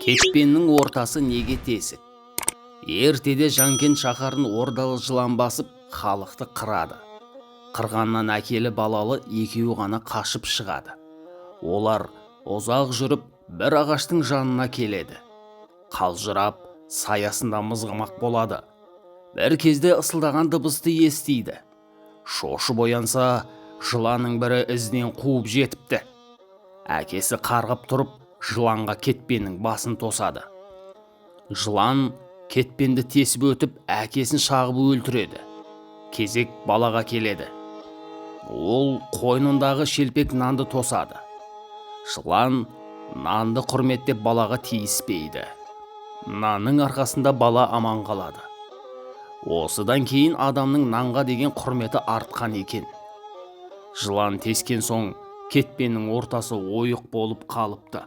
Кетпеннің ортасы неге тесік? Ертеде Жанкент шаһарын ордалы жылан басып, халықты қырады. Қырғаннан әкелі балалы екеуі ғана қашып шығады. Олар ұзақ жүріп, бір ағаштың жанына келеді. Қалжырап, саясында мызғымақ болады. Бір кезде ысылдаған дыбысты естиді. Шошып оянса, жыланның бірі ізінен қуып жетіпті. Әкесі қарғып тұрып, жыланға кетпеннің басын тосады. Жылан кетпенді тесіп өтіп, әкесін шағып өлтіреді. Кезек балаға келеді. Ол қойнындағы шелпек нанды тосады. Жылан нанды құрметтеп, балаға тиіспейді. Нанның арқасында бала аман қалады. Осыдан кейін адамның нанға деген құрметі артқан екен. Жылан тескен соң кетпеннің ортасы ойық болып қалыпты.